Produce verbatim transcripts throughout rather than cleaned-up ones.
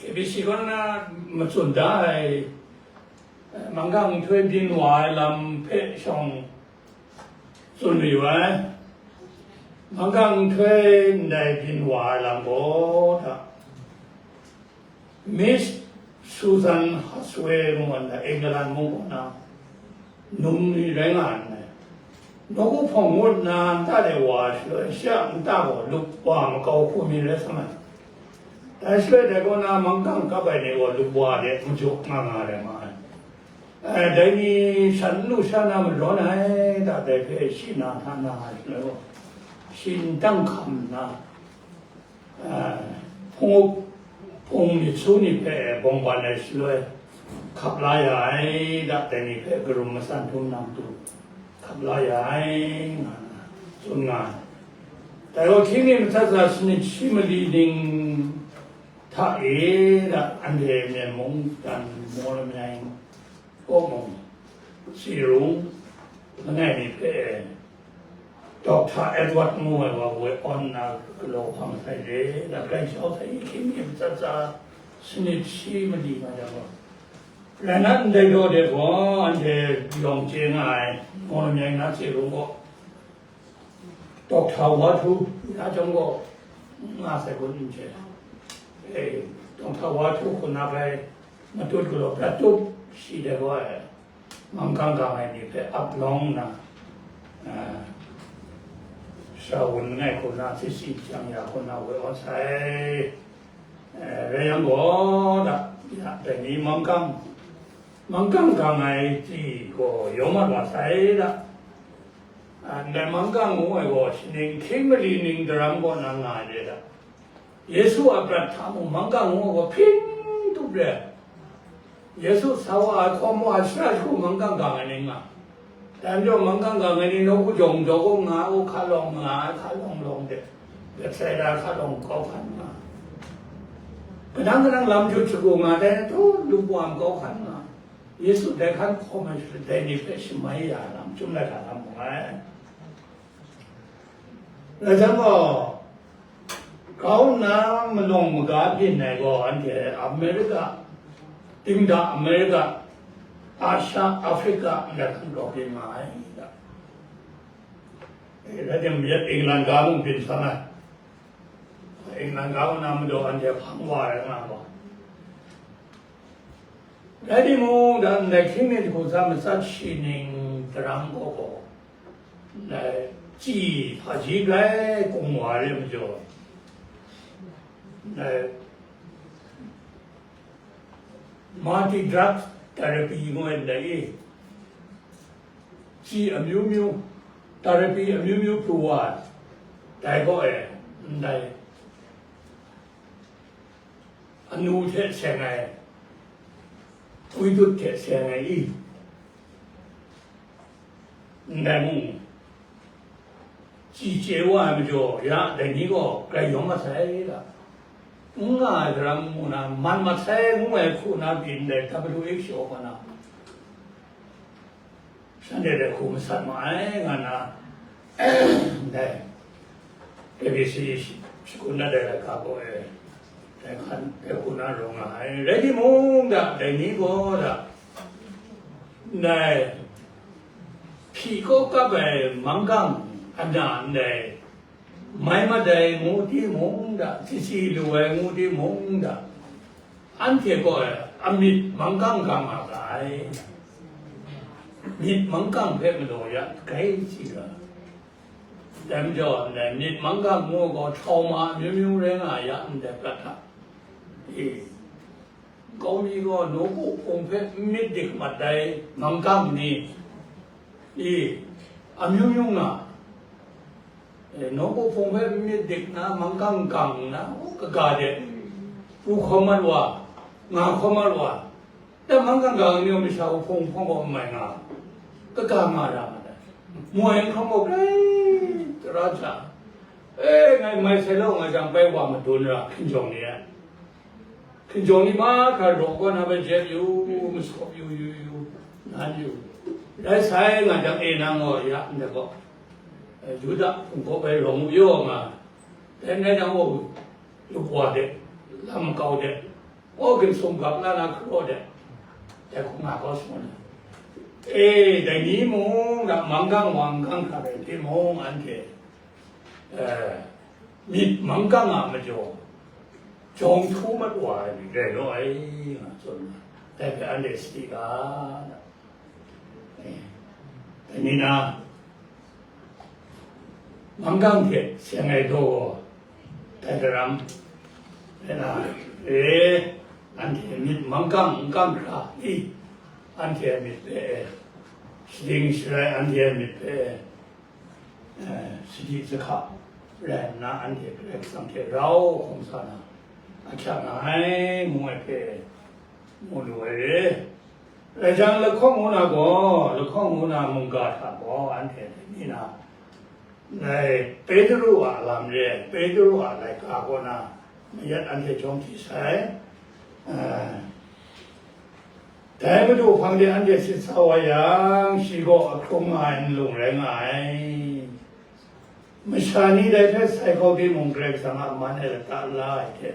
A B C kaw na matsun da ai, eh, manggang nhtoi byin wa ai lam hpe shawng tsun mayu ai. Manggang nhtoi ndai byin wa ai lam gaw hta, Miss Susan Haswell ngu ai England mung kaw na num ni rai nga nngai. Nawku hpawng ngut nna nta de wa shaloi, shi a nta gaw lup wa makau hku mi rai sa ai. Dai shaloi dai kaw na manggang kap ai ni gaw lup wa de majaw nga nga rai ma ai. Eh, dai ni shan n lu sha na madawn ai, da dai hpe shi na hta na ai shaloi gaw, shi n dang hkam nna, a, hpung up, hpung myit su ni hpe bawng ban ai shaloi, hkap la ya ai, da, dai ni hpe karum masan htum nang tu, hkap la ya ai, nga na tsun nga ai. Dai gaw, hkying mi matsat tsa sanit shi mali ning hta e, da, anhte Myen mung dan maw lamyai kaw mung, si rung, langai mi hpe, Doctor Edward ngu ai wa woi awn nna galaw hpang sai de, lagai jau sai, hkying mi matsat tsa sanit shi mali nga jang gaw, rai nna ndai daw de gaw, anhte yawng chye nga ai, maw lamyai na chye rung gaw, Doctor Wa Htu na chyawm gaw, nga sai kun n chye. E, Doctor Wa Htu hku na bai matut galaw prat tup shi de gaw ai. Manggang gang ai ni hpe ap lawng nna, a, sha wun langai hku na, hti si jang ya hku na woi awn sai. A, rai yang gaw, da, ya, dai ni manggang, manggang gang ai hti gaw yawng mat wa sai, da. A, ndai manggang ngu ai gaw, shaning hkying mali ning daram kaw na nga ai re, da. Yesu a prat hta mung manggang ngu ai gaw hpring tup re. Yesu sa wa ai hkawm wa ai shara shagu manggang gang ai ni nga. Dai majaw manggang gang ai ni nawku jawng jaw gaw nga u, hka lawng nga ai, hka lawng lawng de. Betsaida hka lawng kau hkan nga. Kadang kadang lam jut shagu nga, dai na htaw lup wa ai kau hkan nga. Yesu dai hkan hkawm ai shaloi dai ni hpe shamai ya ai lam, chyum laika lam mu ai. Rai jang gaw, grau nna malawng maga byin ai gaw, anhte Amerika, Dingda Amerika, Asia, Afrika, ndai hkan grau byin nga ai, da. Eh, rai timung, yet England ga mung byin san ai. England ga kaw na madaw anhte hpang wa ai nga gaw. Rai timung, da ndai hkying mi hku tsa matsat shi ning daram kaw gaw, ndai chyi hpaji grai kung wa ai re majaw, ndai multi drug therapy ngu ai ndai i, chyi amyu myu, therapy amyu myu pru wa ai, dai gaw e, ndai anu hte seng ai, pwi dut hte seng ai i, ndai mung, chyi chye wa ai majaw, ya, dai ni gaw grai yawng mat sai da. N nga ai daram ngu na, man mat sai ngu ai hku na pyi ndai W H O kaw na, shanhte dai hku masat ma ai, nga na, ndai A B C shi-, shakun dat ai laika gaw e, dai hkan, dai hku na rawng nga ai. Rai timung, da, dai ni gaw, da, ndai hpyi kaw kap ai manggang ana ndai mai mat ai ngu timung, da, chyi chyi lu ai ngu timung, da, anhte gaw amyit manggang gang nga ga ai. Myit manggang hpe galaw ya, grai chyi ga. Dai majaw, ndai myit manggang ngu gaw trauma amyu myu rai nga ya, ndai prat hta. E, nkau mi gaw nawku hpung hpe n myit dik mat ai manggang ni, e, amyu myu nga. E, nawku hpung hpe n myit dik na, manggang gang nna, kaga de, pru hkawm mat wa, nga hkawm mat wa, Dai manggang gang ni gaw masha hpung hpawng gaw n mai nga, kaga nga ra nga ai. Moi n hkawm gaw grai tara hta, e, ngai mai sai law nga jang, bai wa madun ra, hkinjawng ni ai. Hkinjawng ni mahkra raw kaw na bai jep yu, masawp yu, yu, yu, nan yu. Rai sai nga jang, e, nang gaw ya ndai gaw, e, Yuda hpung hkaw bai rawng u yaw nga, dai ndai jang gaw, lupwa de, lam kau de, O, ginhsung gap la na hkru de, dai hkung nga kau shangun ai. E, dai ni mung, na manggang wanggang hkra rai timung, anhte, eh, myit manggang a majaw, jawng htu mat wa ai myit rai law ai, nga tsun ai. Dai hpe anhte sadi ga, eh, dai ni na, manggang hte seng ai daw gaw, dai daram, e na, e, anhte myit manggang n gang hkra i, anhte a myit hpe, shading sharai anhte a myit hpe, eh, sadi sahka rai nna, anhte Karai Kasang hte rau hkawm sa na, ahkyak nga ai, ngu ai hpe, mu lu ai re. Rai jang, lahkawng ngu na gaw, lahkawng ngu na mungga hta gaw, anhte ni na, dai Petru a lam re ai, Petru a laika kaw na, mayat anhte jawng hti sai. Ah, dai Madu hpang de anhte sit sa wa yang, shi gaw ahkrung nga ai nlung rai nga ai. Masha ni dai hpe sai kau timung, Karai Kasang a man e lata la ai hte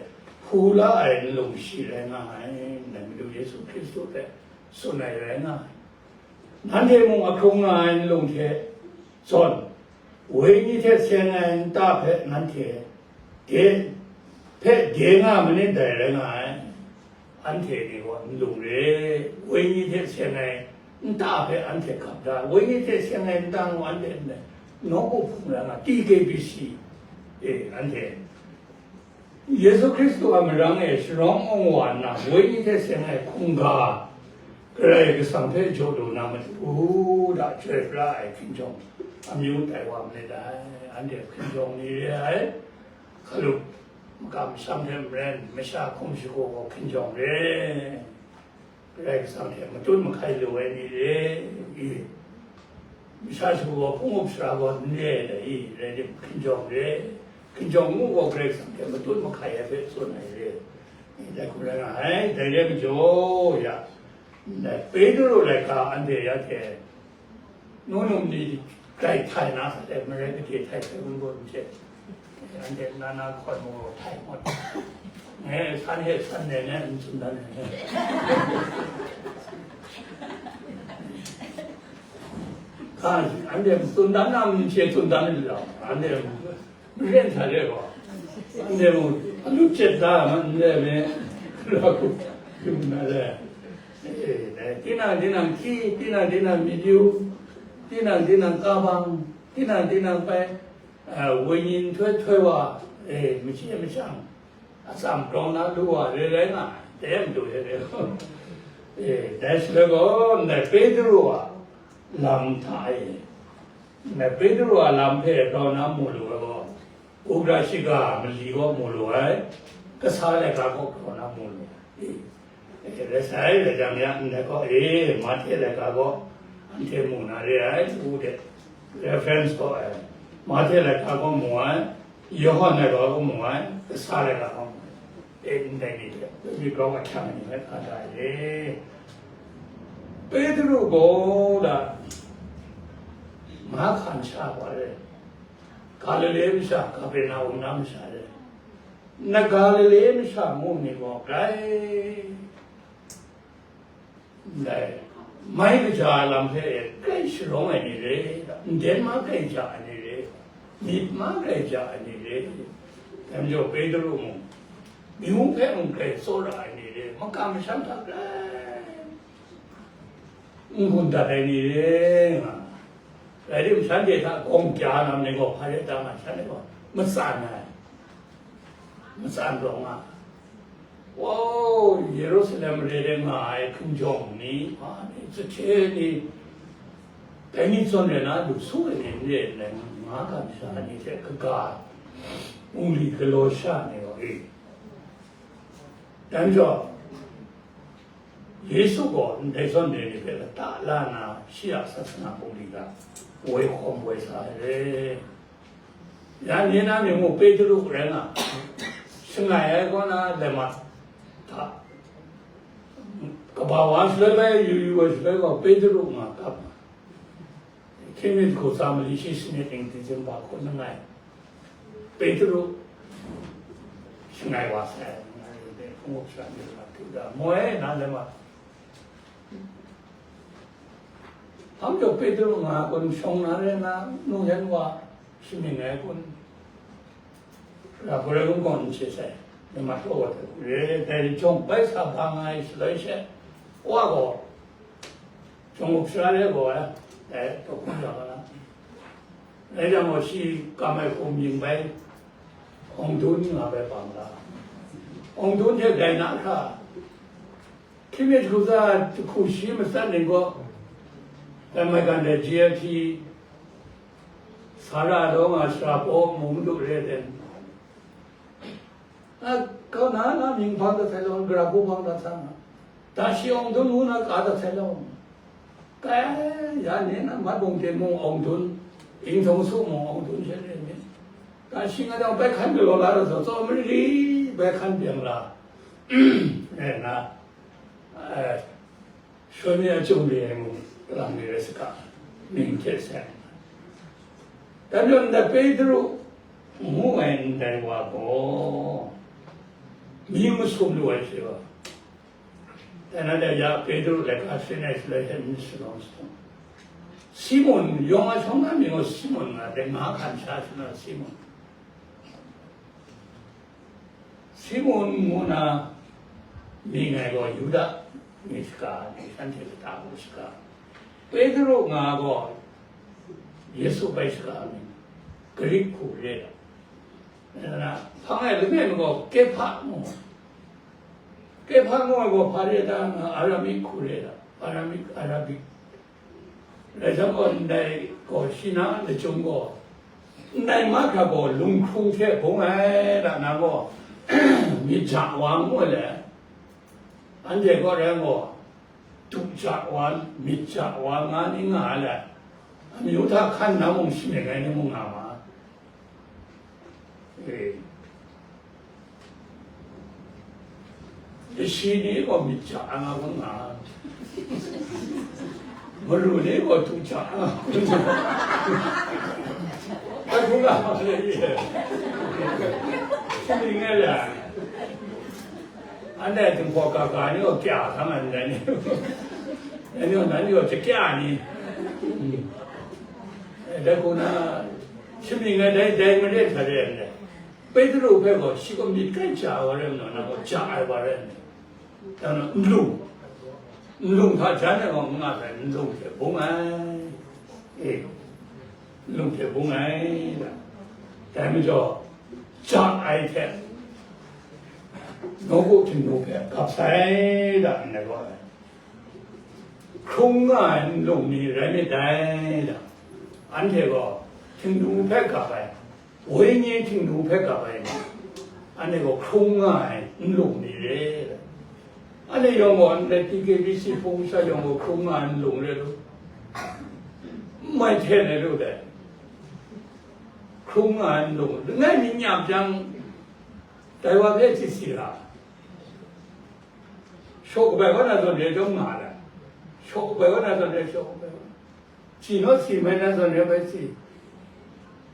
hpu la ai nlung shi rai nga ai, ndai Madu Yesu Hkristu hpe tsun ai rai nga ai. Nanhte mung ahkrung nga ai nlung hte zawn, wenyi hte seng ai nta hpe nanhte de, hpe de nga manit dai rai nga ai. Anhte ni gaw nlung re, wenyi hte seng ai nta hpe anhte hkap da, wenyi hte seng ai nta gaw anhte ndai nawku hpung rai nga, T K B C, e, anhte Yesu Hkristu a marang e sharawng awng wa nna, wenyi hte seng ai hkungga Karai Kasang hpe jaw lu na matu da, chyoi pra ai hkinjawng amyu tai wa manit dai. Anhte hkinjawng ni re ai, hkalup makam masham hte maren, masha hkum shagu gaw hkinjawng re. Karai Kasang hte matut mahkai lu ai ni re i, masha shagu gaw hpung up sara gaw n re ai dai i, rai tim, hkinjawng re, hkinjawng ngu gaw Karai Kasang hte matut mahkai ai hpe tsun ai re. Dai hkum rai nga ai, dai re majaw ya, ndai Petru laika anhte ya hte, nu num ni grai htai na sa de, marai gade htai hte gun gun hte, anhte na na hkawn mu htai ngut. Ngai san he san ne ne n tsun dan ne. Ka, anhte tsun dan na, n chye tsun dan ni lau, anhte maren sa de gaw, anhte mung alu chet da ma n de me, la ku, yu na de. Eh, dai, tinang tinang hkyi, tinang tinang myit yu, tinang tinang kabang, tinang tinang pai, eh, wenyi nhtoi htoi wa, eh, machye mashang, atsam grawng na lu wa re rai nga ai, dai matu e re. Eh, dai shaloi gaw, ndai Petru a lam hta e, ndai Petru a lam hpe grau na mu lu ai gaw, ugra shiga mali gaw mu lu ai, kasa laika gaw grau na mu lu ai. E, e, rai sai, rai jang ya, ndai gaw, e, Mahte laika gaw, anhte mu na re ai, ngu de, reference gaw, e, Mahte laika gaw mu ai, Yawhan laika gaw mu ai, kasa laika gaw mu ai. E, ndai ni hte, myit grau ahkyang ni hpe hkra da ai re. Petru gaw la, mahkan sha wa re, Galile masha, Kapernaum na masha re, na Galile masha ngu ni gaw grai, ndai, mai kaja ai lam hpe grai sharawng ai ni re, nden ma grai ja ai ni re, myit ma grai ja ai ni re, dai majaw Petru mung, myu hpe mung grai tsawra ai ni re, makam masham hta grai n-gun dat ai ni re nga. Rai tim, shanhte hta gawng kya na ni gaw hpa rai ta nga, shanhte gaw matsan ai, matsan rawng nga. Wow, Yerusalem mare de nga ai hkinjawng ni, hpa ni, sahte ni, dai ni zawn rai na lu su ai ni n re ai, nga ga masha ni hte kaga, bungli galaw sha ni gaw, e, dai majaw, Yesu gaw ndai zawn re ni hpe lata la na, shi a sasana bungli hta woi hkawm woi sa ai re. Ya, nye na myit mung Petru rai nga, shangai ai kaw na laimat hta, kaba wa shaloi bai, yu yu ai shaloi gaw Petru nga kap nga. Hkying mi hku tsa mali shi sanit ning Disemba hku langai, Petru shangai wa sai. Muksa ni la tu da moi na le ma. Ham jo Petru nga kun shong na re na nu yan wa shi mi ngai kun. La pura kun kon che sai. Ne ma to wa re dai jong bai sa ba ngai shi lai she. Wa go. Jong muksa le go eh. Eh, to kun ja na. Lai jang wa shi ka mai kum ying bai. Ong dun nga bai bang la. Ong dun je dai na kha. Hkying mi hku za hku shi matsat ning gaw, dai maigan dai G L T, Sara daw nga sara paw mung du re ten. A, kau na na mying hpang dat sai law, gara hku hpang dat sai nga. Da shi awng dun ngu na ka dat sai law. Kai, ya ni na mat bung ten mung awng dun, ing tong su mung awng dun she re ni. Da shi nga dang bai hkan galaw la dat saw, tsaw mari ri bai hkan byang la. E na. Shawni a chyum re ai mung lam re ai saga, mying hte seng. Dan jaw ndai Petru ngu ai ndai wa gaw, myi masum lu ai hte wa, dan na dai ya Petru laika sin ai shaloi hte myit shalawng shalawng. Simon, yawng a shawng na mying gaw Simon nga, dai nga hkan sha shana Simon. Simon ngu na mying ai gaw Yuda mying shaga ni, shanhte lata hku shaga. Petru nga gaw Yesu bai shaga mying, Grik hku re ai. Nna, hpang e langai mi gaw Kehpa ngu ai. Kehpa ngu ai gaw hpa re ai ta, Aramik hku re ai ta, Aramik, Arabic. Rai jang gaw, ndai gaw shi na lachyum gaw, ndai mahkra gaw lunghkrung hte bung ai, ra na gaw, myit ja wa ngu ai le, anhte gaw rai gaw, du ja wa, myit ja wa nga ni nga ai le, amyu hta hkan na mung shi myit ai ni mung nga ma ai. E. Lashi ni gaw myit ja nga kun nga, maru ni gaw du ja nga kun nga. Ai hkungga ma le ye. Shi myit ngai le. Anhte Jinghpaw ga ga ni gaw kya hkang ai ndai ni. Dai ni gaw, nan ni gaw jakya ni. Dai hku na, shi myit ngai dai, dai mare hta re ai ndai. Petru hpe gaw shi gaw myit kai ja ai wa rai nna, na gaw ja ai wa rai nna, dan nna nlung, nlung hta jan ai gaw n nga sai, nlung hte bung ai, e, nlung hte bung ai, da. Dai majaw, ja ai hte, nawku Htingnu hpe gap sai, da, ndai gaw ai. Hkrung nga ai nlung ni rai myit dai, da. Anhte gaw Htingnu hpe gap ai, Wenyi Htingnu hpe gap ai ni, anhte gaw hkrung nga ai nlung ni re, da. Anhte yawng gaw, anhte T K B C hpung sha yawng gaw hkrung nga ai nlung re lu, n mai hten ai lu dai. Hkrung nga ai nlung, langai mi nyap jang, dai wa hpe si si ra. Shaw kabai wa na zawn re chyawm nga ai, shaw kabai wa na zawn re shaw kabai wa. Si naw si mai na zawn re bai si.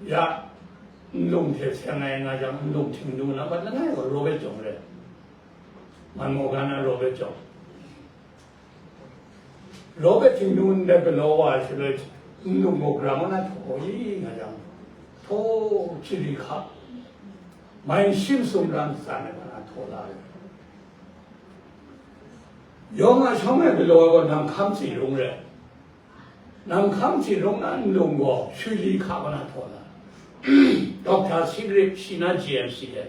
Ya, nlung hte seng ai nga jang, nlung Htingnu na mat langai gaw Robert Jawng re. Man maw ga na Robert Jawng. Robert Htingnu ndai galaw wa ai shaloi, nlung gaw grang wa na htaw i nga jang, htaw chali hka, mai nshim sumran tsan ai wa na htaw la ai. Yawng a shawng e galaw ai gaw Nang Hkam Tsi Rung re. Nang Hkam Tsi Rung na nlung gaw shwi li hka wa na htaw la. Doctor Sigrip shi na G M C e.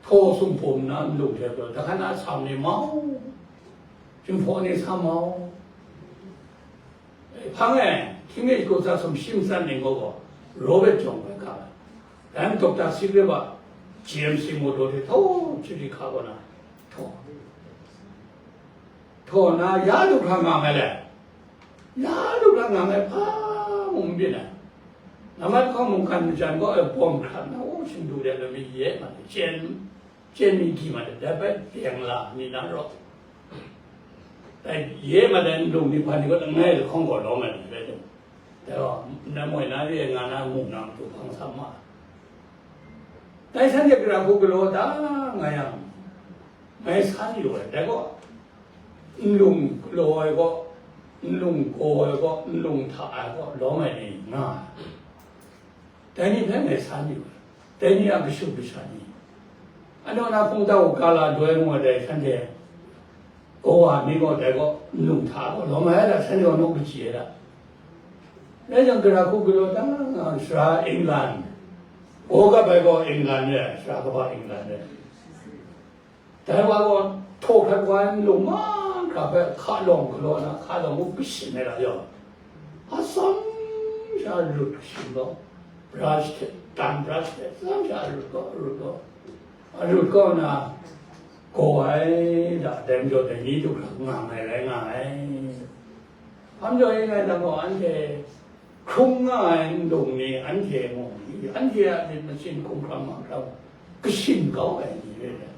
Htaw sung pum na nlung hte gaw, da hkan a sau ni mau, Jinghpaw ni sa mau. Hpang e, hkying mi hku tsa sum shi matsat ning gaw gaw, Robert Jawng bai ga ai. Dai Doctor Sigrip a G M C motor hte htaw chali hka wa na htaw. Htaw na ya du hkra nga ai le, ya du hkra nga ai hpa mung n byin ai. Nambat hkawng mungkan majan gaw ai bawm hkrat na, o, shindu de lami ye ma de, chyen, chyen mi gyi ma de, dai bai beng la mi na raw. Dai ye ma dai nlung ni hpa ni gaw langai lahkawng gaw lawm ai ni rai tim, dai gaw, na moi na re nga na mung na matu hpang sa ma ai. Dai shanhte gara hku galaw da nga yang, Ngai san yu ai, dai gaw, nlung galaw ai gaw, nlung gaw ai gaw, nlung hta ai gaw, lawm ai ni nga ai. Dai ni hpe ngai san yu ai, dai ni a kashu kasha ni, anhte na hpung tau ga la doi ngu ai dai, shanhte kawa mi gaw, dai gaw, nlung hta gaw, lawm ai da, shanhte gaw nawk kachyi ai da. Rai jang, gara hku galaw da nga, sara England, gaw kap ai gaw England re, sara kaba England re. Dai wa gaw htaw hkrat wa ai nlung mahkra hpe hka lawng galaw na, hka lawng muk kashin ai ga yawng, atsam sha rut kashin gaw, brush hte, tan brush hte atsam sha rut gaw, rut gaw, a rut gaw na, gaw ai da, dai majaw dai ni du hkra nga ai rai nga ai. Hpa majaw e ngai nang gaw anhte hkrung nga ai nlung ni, anhte mung, anhte a myit machyin hkum hkram mahkra kashin kau ai ni rai ai.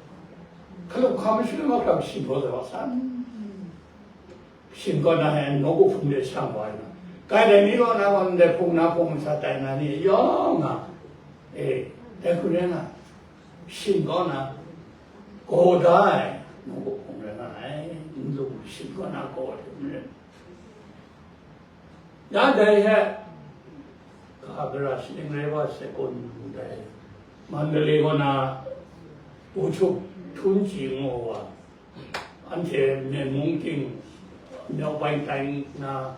Hkalup hkam shaloi mahkra kashin kau ai wa san. Kashin kau na e, nawku hpung de shang wa ai na. Kai dai ni gaw na gaw ndai hpung na hpung masha tai na ni yawng nga, e, dai hku rai nga, kashin kau na, gaw da ai, nawku hpung rai nga ai, nlung kashin kau na gaw ai hte maren. Ya dai hte, ga gara shaning rai wa sai kun dai, Mandalay kaw na, Pu Chup Htun Chi ngu wa, anhte Myen mung ting, Myaw Bai tai na,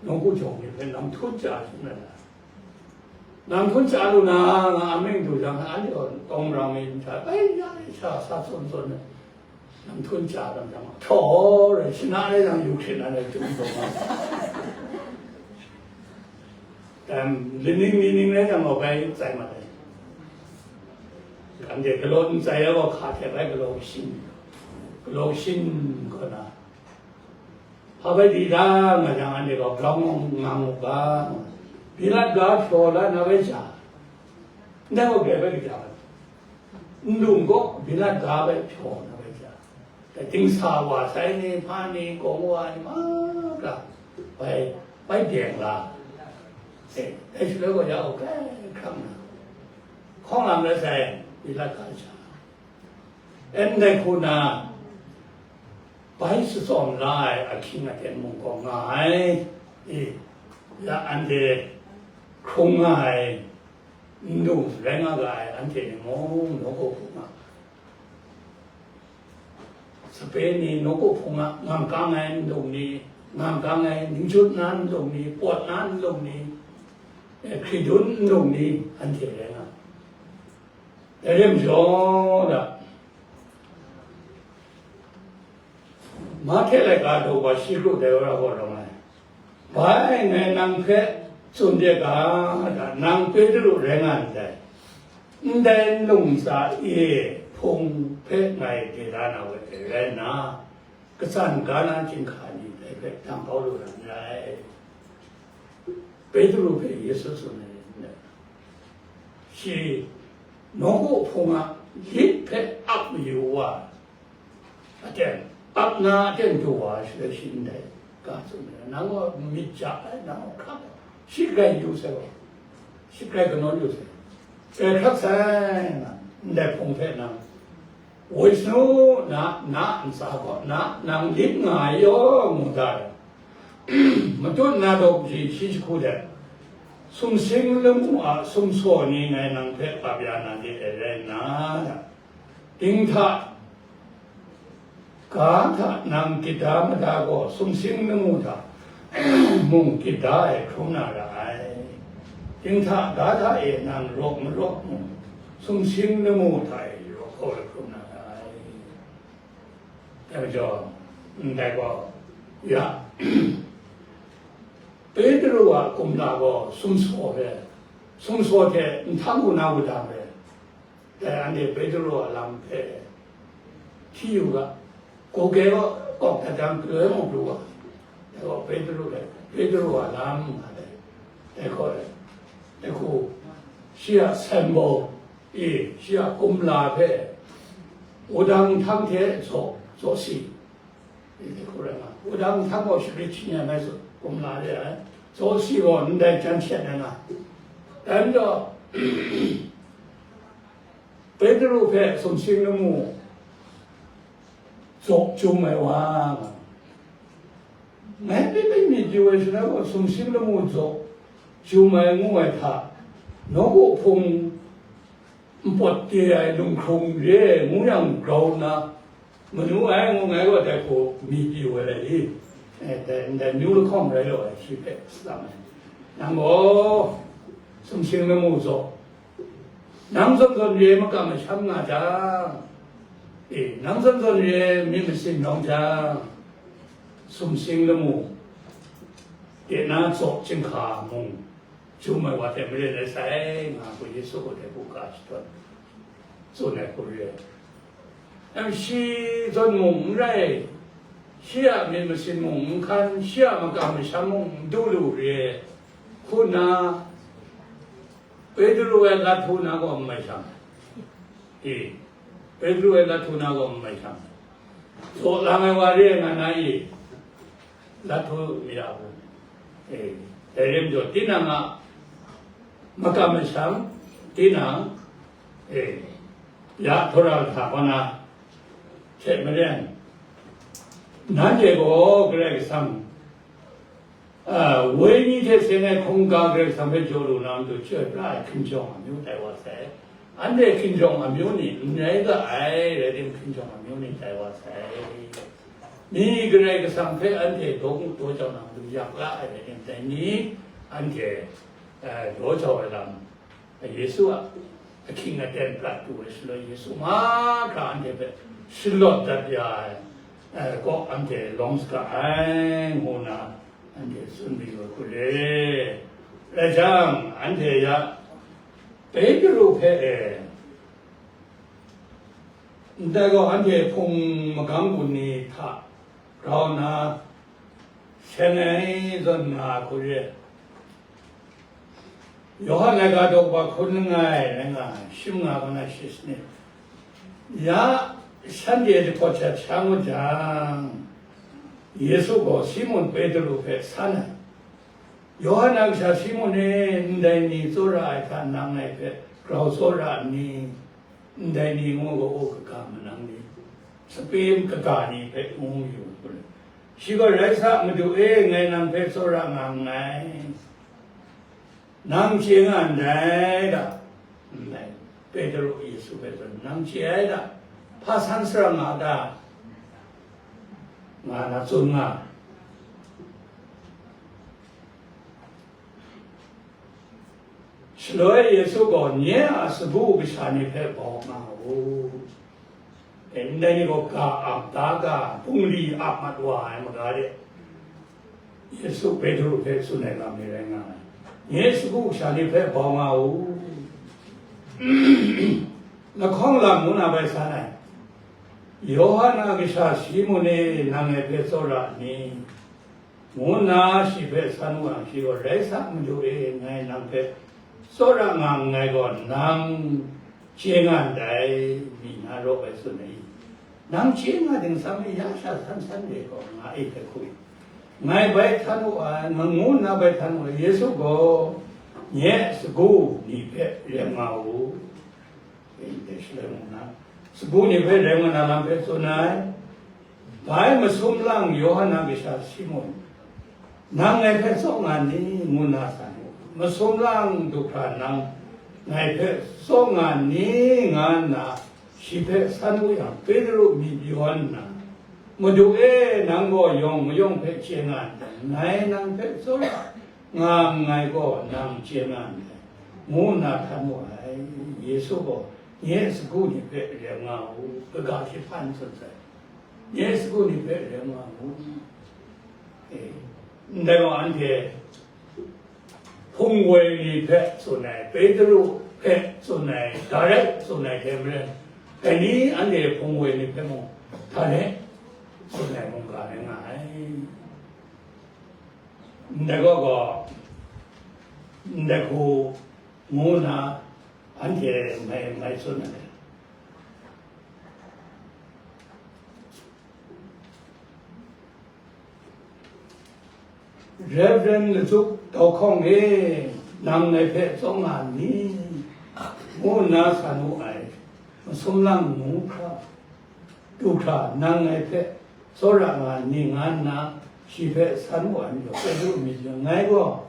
nawku jawng ni hpe nang htun chya shangun ai. Nang htun chya lu na, nga amying du jang, anhte gaw tawng rang mi nhtoi, ai ya, sha sa tsun tsun ai. Nang htun chya dam jang, htaw rai, shana rai jang, yu hkrit na rai, tum tum a. Dan, lining lining rai jang, gaw bai tsai mat ai. Anhte galaw n tsai ai gaw, hka hte bai galaw shin, galaw shin kaw na, hpa bai di da nga jang, anhte gaw grau ngang u ga, Pilat ga hpyaw la na bai ja, ndai gaw grai bai kaja ai. Nlung gaw Pilat ga bai hpyaw na bai ja, dai dingsa wa sai ni, hpa ni, gawng wa ni mahkra bai, bai deng la. E, dai shaloi gaw ya gaw grai hkrang na, hkawng lam rai sai, Pilat ga ja. E, ndai hku na, bai shatsawm la ai ahkying aten mung gaw nga ai. E, ya anhte hkrung nga ai nlung rai nga ga ai, anhte ni mung nawku hpung a, sape ni, nawku hpung a ngang kang ai nlung ni, ngang kang ai ning jut na nlung ni, pawt na nlung ni, e, hkridun nlung ni, anhte rai nga ai. Dai rai majaw, da, Mahte laika daw wa shi kru dai wa ra gaw rawng ai. Bai, ngai nang hpe tsun de ga, da, nang Petru rai nga ndai. Ndai nlung tsa e hpung hpe ngai de da na we ai rai nna, katsan ga na chyinghka ni dai hpe dang kau lu na n rai. Petru hpe Yesu tsun ai, shi nawku hpung a lit hpe ap mayu wa, aten, ap na aten du wa shaloi shi ndai ga tsun ai, nang gaw myit ja ai, nang gaw hkrak ai, shi grai yu sai gaw, shi grai kanawn yu sai, grai hkrak sai, nga ndai hpung hpe nang, woi sanu, na, na ntsa gaw, na, nang lit nga ai yaw, ngu da ai. Matut na daw kaji shi jahku de, sumsing lamu a sumsaw ni ngai nang hpe ap ya na de ai rai nna, ding hta, ga hta nang gyit da mada gaw, sumsing lamu hta mung gyit da ai hkrum na ra ai. Ding hta, ga hta e nang rawk marawk mung, sumsing lamu hta e rawk kau ai hkrum na ra ai. Dai majaw, ndai gaw, ya, Petru a kumla gaw sumsaw hpe, sumsaw hte nhtang hku na wudang hpe, dai anhte Petru a lam hpe hti yu ga, gawk e gaw kawk dat jang, galoi mung pru ga, dai gaw Petru dai, Petru a lam nga dai, dai hku, dai hku, shi a symbol, e, shi a kumla hpe wudang nhtang hte zaw, zaw si, e, dai hku rai nga, wudang nhtang gaw sharit shanyan ai kumla re ai, zaw si gaw ndai jan shet ai nga, dai majaw, Petru hpe sumsing lamu zaw jum ai wa nga. Ngai pyi pyi myit yu ai shaloi gaw, sumsing lamu zaw jum ai ngu ai hta, nawku hpung npawt de ai lunghkrung re ai ngu yang grau nna, manu ai ngu ngai gaw dai hku myit yu ai rai i? Eh, dai, ndai amyu lahkawng rai lu ai, shi hpe satsam ai. Nang gaw sumsing lamu zaw, nang zawn zawn re makam masham nga jang, e, nang zawn zawn re myit masin yawng jang, sumsing lamu de na zaw chyinghka mung jum ai wa hte maren rai sai, nga hku Yesu gaw dai hku ga shadawn tsun ai hku re ai. Nang shi zawn mung n rai, shi a myit masin mung n hkan, shi a makam masham mung n du lu re ai hku nna, Petru e lat hku na gaw n mai shang. E, Petru e lat hku na gaw n mai shang. Zaw lang ai wa re ai nga na i, lat hku mi ra u. E, dai rim jaw, tinang a makam masham, tinang, e, ya htaw ra hta kaw na hte maren, nanhte gaw Karai Kasang, a, wenyi hte seng ai hkungga Karai Kasang hpe jaw lu na matu chyoi pra ai hkinjawng amyu tai wa sai. Anhte hkinjawng amyu ni n rai ga ai, rai tim, hkinjawng amyu ni tai wa sai. Mi Karai Kasang hpe anhte daw mu daw jau na matu yak la ai, rai tim, dai ni anhte, eh, daw jau ai lam, Yesu a ahkying aten prat pru ai shaloi, Yesu mahkra anhte hpe shalawt dat ya ai, eh, kaw anhte lawm saga ai, ngu nna anhte tsun mayu ai hku re. Rai jang, anhte ya Petru hpe e, ndai gaw anhte hpung magam gun ni hta grau nna seng ai zawn nga ai hku re. Yawhan laika daw kaba hkun langai rai nga ai, shim nga ga na shi sanit. Ya shanhte jahpawt shat sha ngut jang, Yesu gaw Simun Petru hpe san ai. Yawhan a kasha Simun e, ndai ni tsawra ai hta nang ngai hpe grau tsawra nni? Ndai ni ngu gaw, u kaga manang ni, sape kaga ni hpe ngu yu ai hku re. Shi gaw, rai sa, Madu e, ngai nang hpe tsawra nga nngai. Nang chye nga ndai ga? Ndai Petru Yesu hpe tsun, nang chye ai ga? Hpa san sara nga ta? Nga na tsun nga. Shaloi Yesu gaw, nye a sagu kasha ni hpe bau nga u. E, ndai ni gaw ga ap, da ga, bungli ap mat wa ai maga de, Yesu Petru hpe tsun ai lam ni rai nga ai. Nye sagu kasha ni hpe bau nga u. Lahkawng lam ngu na bai san ai. Yawhan a kasha Simun e, nang ngai hpe tsawra nni? Ngu nna shi hpe san wa yang, shi gaw, rai sa, Madu e, ngai nang hpe tsawra nga nngai gaw, nang chye nga ndai, mi na raw ai tsun ai. Nang chye nga ding sam e, ya sha san san re gaw, nga e hpe hku, ngai bai htan wu ai, ngu nna bai htan wu ai. Yesu gaw, nye sagu ni hpe rem nga u. Ndai shaloi mung na, sagu ni hpe rem nga na lam hpe tsun ai. Bai masum lang Yawhan a kasha Simun, nang ngai hpe tsaw nga ni? Ngu nna san u. Masum lang du hkra nang ngai hpe tsaw nga ni? Nga nna shi hpe san wu yang, Petru myit yawn nna, Madu e, nang gaw yawng mayawng hpe chye nga ndai, ngai nang hpe tsawra nga nngai gaw, nang chye nga ndai, ngu nna htan wu ai. Yesu gaw, nye sagu ni hpe rem nga u, kaga shi hpan tsun sai, nye sagu ni hpe rem nga u. E, ndai gaw anhte hpung woi ni hpe tsun ai, Petru hpe tsun ai, direct tsun ai hte maren, dai ni anhte hpung woi ni hpe mung direct tsun ai mungga rai nga ai. Ndai gaw gaw, ndai hku ngu nna anhte mai mai tsun ai. Reverend Lacuk Dau Hkawng e, nang ngai hpe tsaw nga n ni? Ngu nna san wu ai. Masum lang ngu hkra, du hkra nang ngai hpe tsawra nga ni, nga nna shi hpe san wu ai majaw, Petru myit jang, ngai gaw,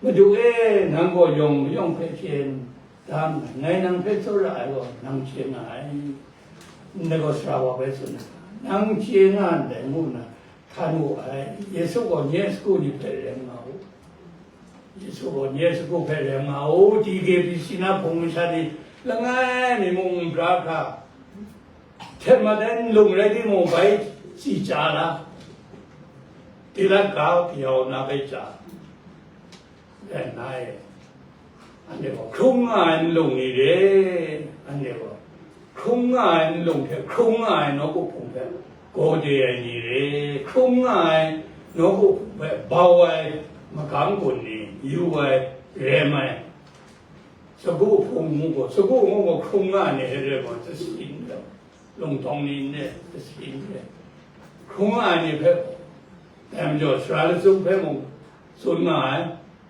Madu e, nang gaw yawng mayawng hpe chye n da nngai, ngai nang hpe tsawra ai gaw nang chye nga ai. Ndai gaw sara wa bai tsun ai, nang chye nga ndai ngu nna htan wu ai. Yesu gaw nye sagu ni hpe rem nga u. Yesu gaw nye sagu hpe rem nga u. T K B C na hpung masha ni langai mi mung n bra hkra, htet mat ai nlung rai timung, bai tsi chya na, Pilat ga kayau na bai chya. Rai nna e, anhte gaw hkrung nga ai nlung ni re, anhte gaw hkrung nga ai nlung hte hkrung nga ai nawku hpung hpe gaw de ai ni re, hkrung nga ai nawku hpung hpe bau ai magam gun ni, yu ai, rem ai, sagu hpung ngu gaw, sagu ngu gaw hkrung nga ai ni re gaw, tsasin gaw, lungtawng ni n re, tsasin n re, hkrung nga ai ni hpe, dai majaw sara lachyum hpe mung tsun nga ai,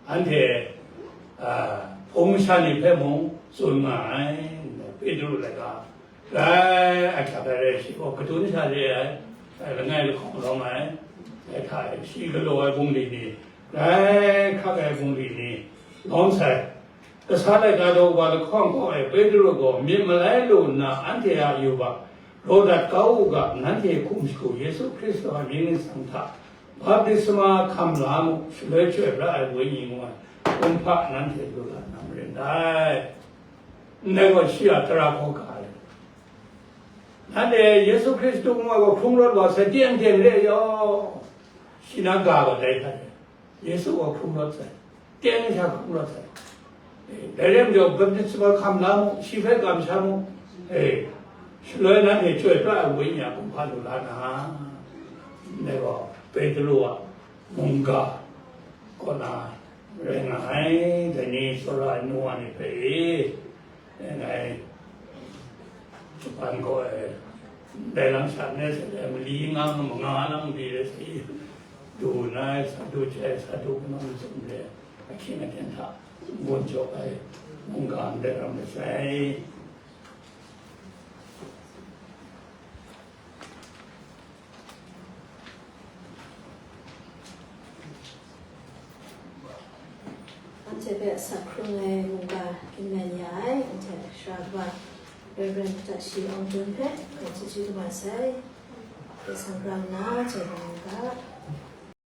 anhte, a, hpung masha ni hpe mung tsun nga ai, Petru laika, grai ahkyak ai rai shi gaw, kadun sha re ai, langai lahkawng lawm ai, dai hta e shi galaw ai bungli ni, grai hkak ai bungli ni lawm sai. Kasa laika daw wa lahkawng kaw ai Petru gaw myit malai lu nna anhte a yubak raw dat kau u ga, nanhte hkum shagu Yesu Hkristu a mying ningsang hta baptisma hkam la mu, shaloi chyoi pra ai Wenyi ngu ai kumhpa nanhte lu la na marin dai. Ndai gaw shi a tara hkaw ga ai. Nanhte Yesu Hkristu ngu ai gaw hkrung rawt wa sai, teng teng re yaw, shi na ga gaw dai hta e. Yesu gaw hkrung rawt sai, teng sha hkrung rawt sai. E, dai rai majaw, baptisma hkam la mu, shi hpe kamsham mu. E, shaloi nanhte chyoi pra ai Wenyi a kumhpa lu la na, ndai gaw Petru a mungga kaw na rai nga ai, dai ni tsawra ai nu wa ni hpe e, e, ngai Japan kaw e, dai lam sha ngai sa le, mali nga nga manga lang di le sa i, du na, sa du jai, sa du kunam tsun le, ahkying aten hta n-gun jaw ai mungga ndai ram masai. Anhte hpe asak hkrung ai mungga ginglen ya ai, anhte a sara kaba Reverend Tashi Aung Jun hpe, ngai chyeju kaba sai, hpe sang grau nna, jai wa mu ga.